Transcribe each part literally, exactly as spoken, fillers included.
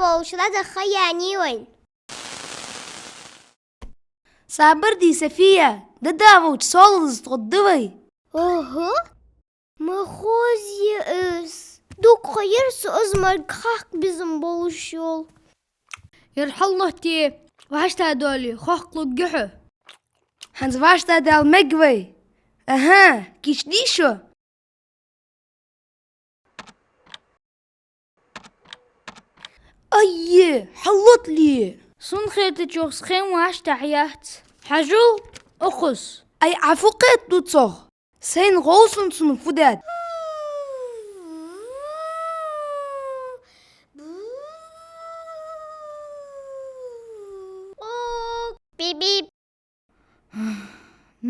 болаш ладувгӀа ха яьннай вайна. Сабар де, София, дада волча солаза тхо да вай. Ого, ма хоза я из. Дукха ха яр со из мара хахка безам болаш йола. Ер хьаллоттае, вӀаштӀа доале, хохклуг я хьо. ХӀанз вӀаштӀа дала мег вай. Аха, кийчдий шо? Ай, хьаллоттале! Сона хетачох, схем вӀаштӀехьа яц. Хьажал укхаза. Ай, Ӏа фу кхетаду цох? Сайна гӀовсунцун фу даьд? Бип-бип.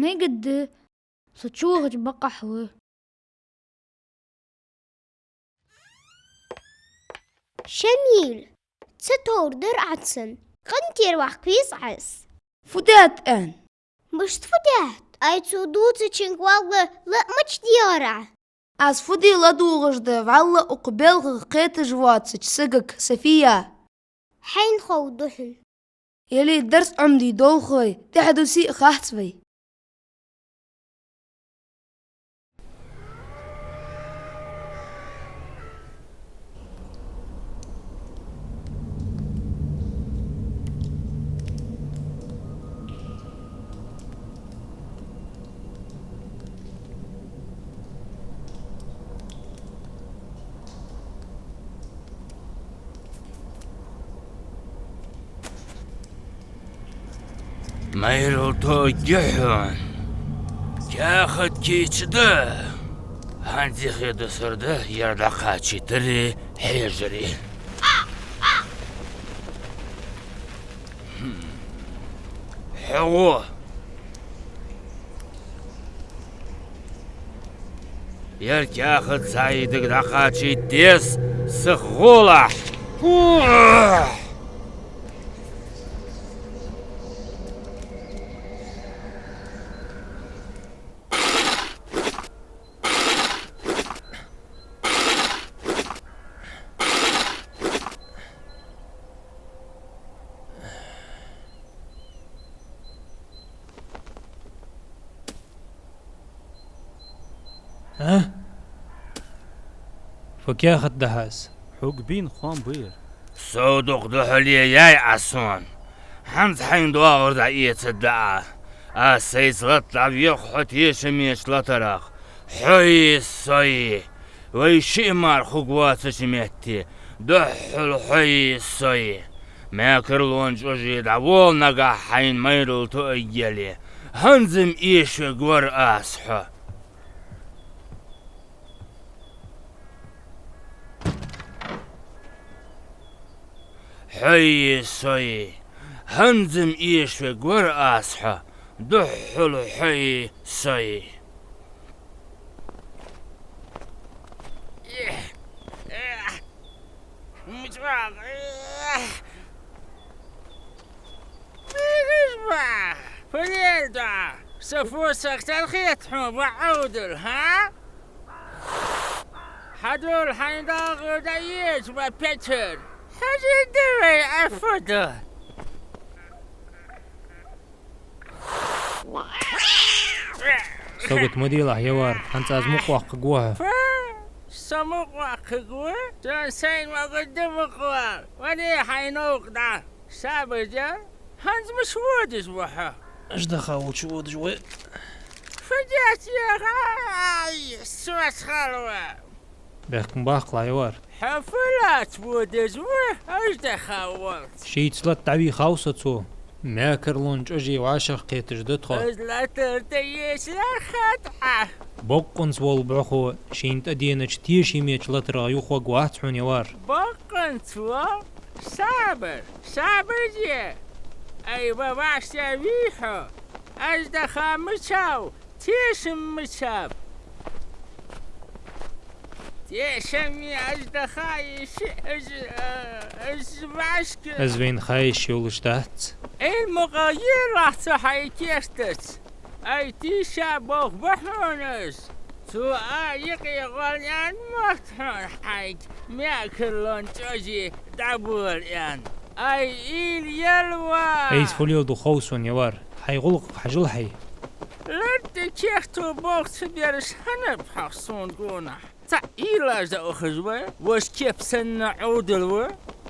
Мегаргда, со чувахача бакъахьа ва. Шамиль, ца товргдар Ӏа цунна. КъинтӀера вахка веза Ӏа из. Фу даьд аьнна? Мишта фу даьд? Ай, цо дувцачунга валла лаамача дегӀар Ӏа. Аз фу де ладувгӀаш да, валла укх балхах кхеташ воацача сагага, София. Хьайна ховргда хьона. Яле дарс Ӏомаде долхой, тӀехьадусе а хац вай. Майрал тоъаргья хьона. Каьхат кийча да. ХӀанз хи дусар да, ер дӀакхачийтаре хьежаре. Хьо гӀо. Ер каьхат Саида дӀакхачийта деза, сиха гӀолахь. А? Фу каьхат да хьа из? Хьога бийна хоам ба ер. Сов дукха духьале яьй Ӏа сона. ХӀанз хьайна доагӀар дӀаэцаргда Ӏа. Аз сайца лата дӀавоьх хьо тешаме латарах. Хьои сои. Вай шиъ мара хургвоацача метте духхьал хьои сои. Мекарлон чӀоже дӀавола нагахь хьайна майрал тоъаргьяле. ХӀанз-м эшавергвар аз хьо. Хьои сои. ХӀанз-м эшавергвар аз хьо. Духхьал хьои сои. Бегаш ба! Фу леладу Ӏа? Са фусах тӀа хет хьона, ва Ӏовдал, хӀа? Хьадола хьайна дагӀа дӀаеца, ва Петр. Хьажа де вай, Ӏа фу ду? Сагот ма делахь, Явар, хӀанз аз мукъаваккхаргва хьо. Фу? Со мукъаваккхаргва? Сон сайна вагӀа да мукъавар. Вале хьай новкъа дӀа. Сабар де. ХӀанз мишта водаш ва хьо? Аждаха волча водаш ва. Фу деш яха? Ай, соцахалва. Бехк ма баккхалахь, Явар. Хьо фу лаца водаш ва, аждаха волча? Шийца лата дӀавийхав со цо. Мекарлон чӀоже вӀашагӀкхеташ да тхо. Из латар тӀаэца лаьрхӀад Ӏа. Боккъонца вола бӀухо шийна тӀаденача тешаме латарах юхаваргвац хьона, Явар. Боккъонца вола? Сабар, сабар де. Ай, ва вӀаштӀехьавий хьо. Аждаха мичав, тешам мичаб? Тешаме, аждахае шиъ, из, э, из вӀашка. Из вайна ха йиш йолаш дац. Ӏилманца елахь цу хьай кертаца. Ай, тийша болх ба хьона из. Цо а юкъе гӀолла аьнна мотт хьона хьайга, маькарлон чӀожий дӀабола аьнна. Ай, уйла елла ва! Айса фу леладу хов сона, я вар. Хьай гӀулакхага хьажал хьай. Лар тӀа кехто болх ца бераш хӀана ба хьо сона гонахьа? Цхьаъ уйлаш да ухаш ва, вож кеп санна Ӏовдал ва.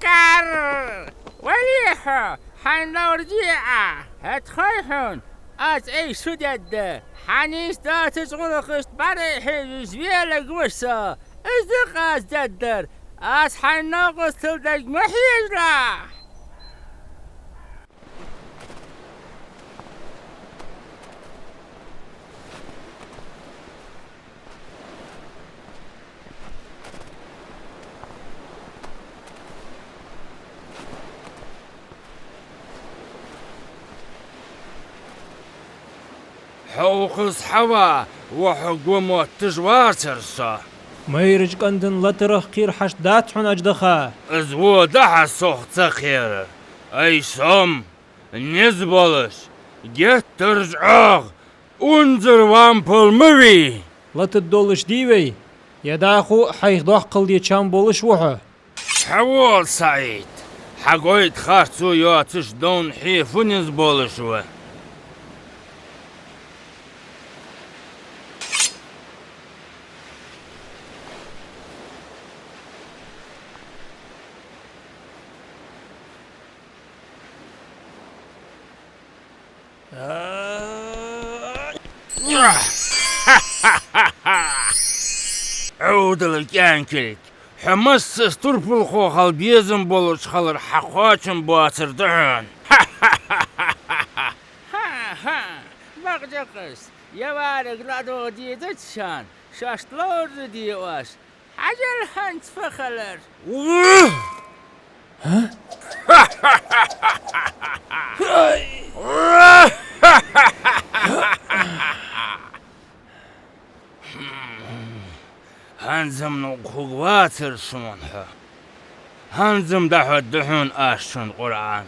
Карр! Вале хьо, хьайна ловр де Ӏа, хӀаьта хой хьона, аз айса фу дергда. Хьа нийса доацача гӀулакхашта бӀаргахьежаш веларг ва со, из да-кх аз дергдар, аз хьайна новкъостал дерг ма хьежалахь! Хьо укхаза хьава, ва хьо го мотташ вацар со. Майрача кӀантана латарах кхера хьашт дац хьона, аждаха. Из во да хьа сох ца кхерар. Ай сом, низ болаш, геттара чӀоагӀа, унзара вампал ма вий! Латадолаш дий вай? Я дӀахо хьайх доккхал де чам болаш ва хьо? Хьавола, СаӀид, хьа гойта харцо йоацаш довна хье фу низ болаш ва? Ӏовдала кӀаьнкилг, хьо массаза турпалхо хила безам болаш хилар хьа кхоачам боацар да хьона. Ха-ха! Бакъда-кх из, я вараг ладувгӀа дезац шоана, шоашта ловр да де оаш. Хьажал хӀанз фу хилар. ХӀанз-м новкъа хургвацар сона хьо. ХӀанз-м дӀахьоргда хьона аз шоана Къуръан.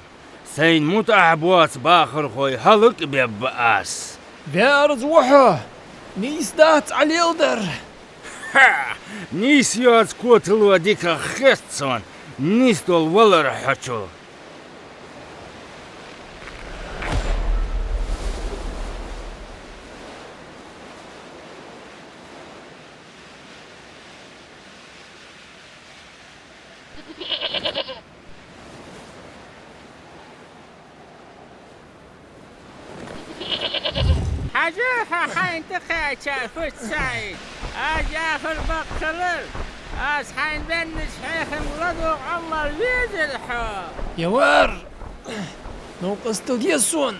Сайна мутӀахьа боаца бахархой хӀалакбергба аз. Ваьрза ва хьо! Нийса дац Ӏа леладер! Ха! Нийса йоаца котало дикагӀа хет сона, нисдола валар хьо чу. Хьажал хьо хьайна тӀакхаьча фуд, СаӀид. Аз яхар бакъ хилар. Аз хьайна беннача хьехамга ладувгӀа Ӏамал везар хьо. Я вар! Новкъостал де сона!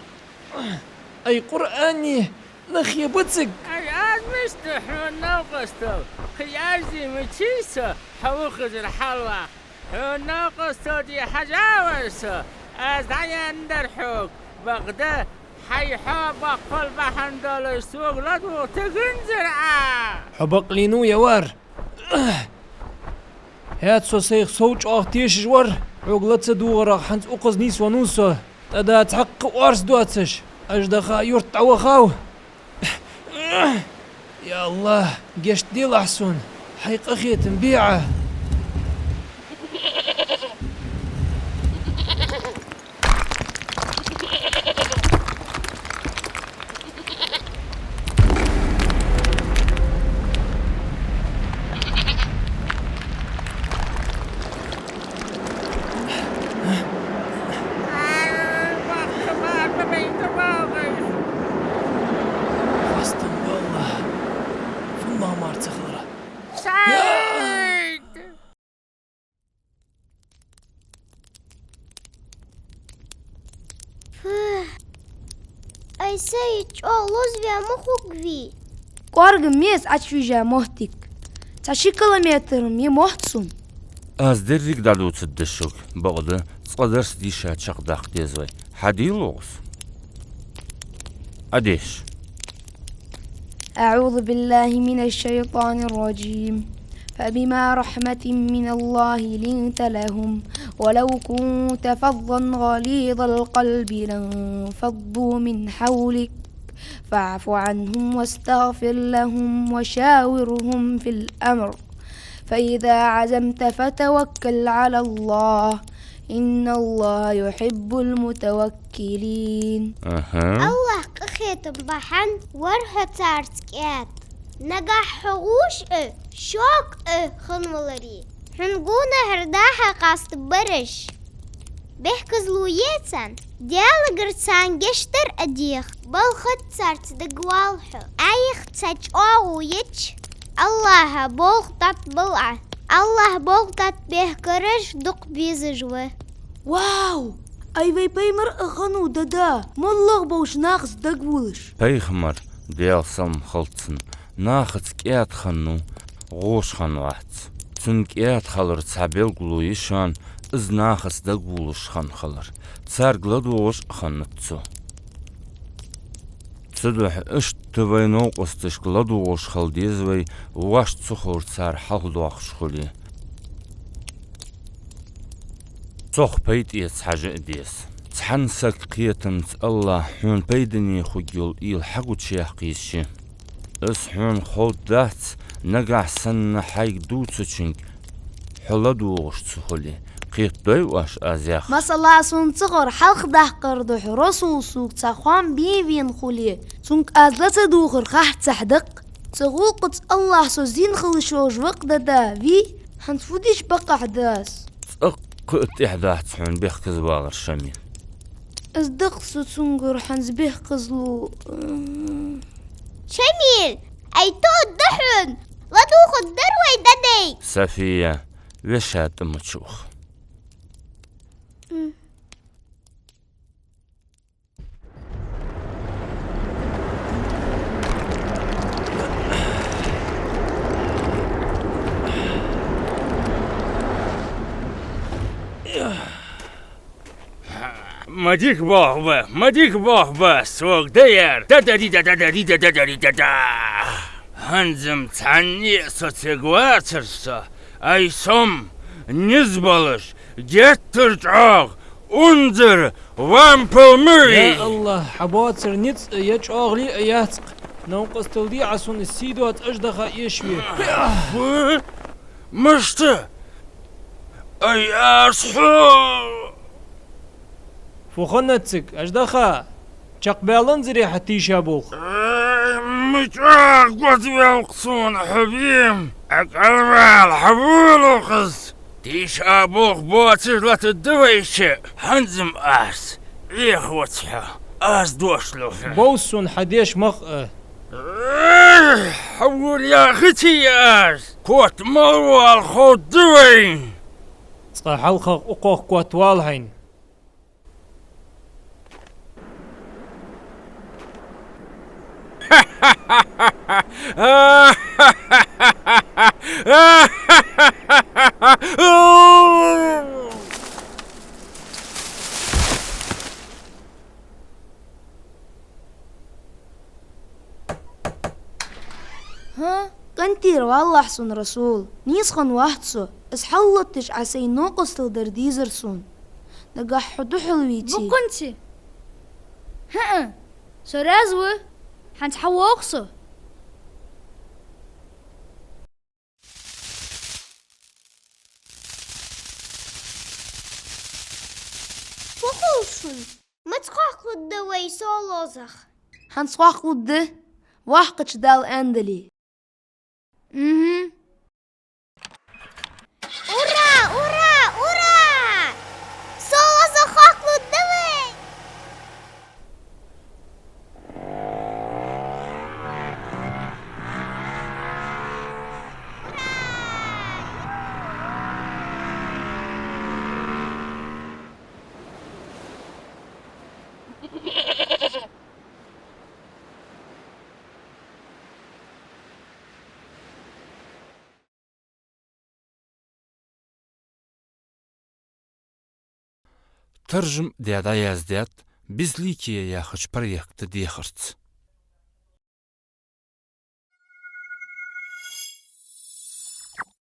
Ай, Къуръани нахе бацаг! Ай, аз мишта ду хьона новкъостал? Кхы яздий ма чий со хьо вухазар хьалваккха. Хьона новкъостал де хьажа вар со, аз дӀаяьннадар хьога, бакъда хьай хьо боккхал бахьан долаш сога ладувгӀа тиганзар Ӏа. Хьо бакълийнав, я вар? ХӀаьта со сайх сов чӀоагӀа тешаш вар, хьога ла ца дугӀарах хӀанз укхаза нийсвеннав со. ТӀадам цхьаккха орц доацаш, аждаха юрта дӀавахав. Я АллахӀ, гешт делахь сона, хьай къахетам бе Ӏа. Хастам балла. ФуннагӀа мара ца хилара. СаӀид! Фу. Ай, СаӀид, чӀоагӀа лозаваь ма хургвий? КӀоарга меза Ӏочувижа моттиг. Цхьа ши километр-м я мотт сона. Аз деррига дӀадувцаргда шуга, бакъда цкъа дарс дийша чакхдаккха деза вай. Хьадийла укхаза. Ӏадеша. أعوذ بالله من الشيطان الرجيم. فبما رحمة من الله لنت لهم ولو كنت فظا غليظ القلب لانفضوا من حولك فاعف عنهم واستغفر لهم وشاورهم في الأمر فإذا عزمت فتوكل على الله إن الله يحب المتوكلين. Аха. АллахӀ къахетам бахьан вар хьо царца кӀаьда. Нагахь хьо гӀуш а, шога а хинна валаре. Хьона гонахьара дӀа-хьа къаста бараш. Бехказло е царна, Даьлагара царна гешт дар а деха, балхаца царца дагавала хьо. Ӏайха цхьа чӀоагӀо еча, АллахӀа болх тӀатӀабала Ӏа. АллахӀ болх тӀатӀабехкараш дукха безаш ва. Вау! Ай вай пайхамар а хиннав, дада, моллагӀа болча нахаца дагавоалаш. Пайхамар, Даьла салам хилда цунна, нахаца кӀаьда хиннав, гӀоша хиннавац. Цун кӀаьда хилара цхьа белгало я шоана, из нахаца дагавоалаш хинна хилар. Царга ладувгӀаш а хиннад цо. Цудухьа иштта вай новкъосташка ладувгӀаш хила деза вай, вӀаший цу ховра цар хьалхадоахаш хуле. Цох пайда эца хьажа а деза. Цхьан сага кхетамца АллахӀ хьона пайдане хургйола уйла хьагучаяьккха йиш я. Из хьона ховргдац, нагахь санна хьайга дувцачунга хьо ладувгӀаш ца хуле. Кхетадой оаш аз яхар? Масала, сона цигара хьалхадаккхар духьа Расул сога цхьа хоам бе вена хуле, цунга аз ла ца дувгӀар харц цхьа да-кх. Цу гӀулакхаца АллахӀ со зийна хила йиш йолаш ва-кх, дада, вий? ХӀанз фу дича бакъахьа да аз? ЦӀаккха а тӀехьа дац хьона бехказавалар, Шамиль. Из да-кх со цунгара хӀанз бехказло. Шамиль, ай тоъаргда хьона, ладувгӀаргдар вай дадай. София, вешта тӀа ма чух. Ма дика болх ба, ма дика болх ба, сога даяр. Да-да-ди-да, да-да-ди-да, да-да-ди-да-да. ХӀанз-м цхьанне а со цига вацар со. Ай, со-м низ болаш, геттара чӀоагӀа, унзара, вампал ма вий! Я АллахӀ, хьа боацар низ а, я чӀоагӀал а яц-кх. Новкъостал де Ӏа сона, из сий доаца аждаха эшаве. Фу? Мишта? Ай, аз хьо! Фу хиннад цига, аждаха? Чакхбаьннабий хьа тийшаболх? Ай, ма чӀоагӀа гозавелла-кх сона хьо, бе-м! Ӏа кӀалвала, хьавола укхаза! Тийшаболх боацаш латаргда вай ше, хӀанз-м аз Ӏехавац хьо, аз дош лу хьона. Бовз сона хьа деш мах а. Эх, хьавола яхаций аз, котамал вала ховргда вайна. Цкъа хьалхагӀа укхох котвала хьайна. ХӀа? КӀантера валлахь сона, Расул. Нийсхо вац со. Из хьаллотташ Ӏа сай новкъостал дар дийзар сона. Нагахь хьо духьал веце. Боккъонца? ХӀаа. Со раьза ва. ХӀанз хьавоагӀа со. Фу хул шун? Маца кхоакхалургда вай Солозах? ХӀанз кхоакхалургда, воккхача Дала аьннадале. Мгм. Ура, ура, ура! Солозах кхоакхалургда вай! Таржам даь дӀаяздаьд «Безликие» яхача проекта дехарца.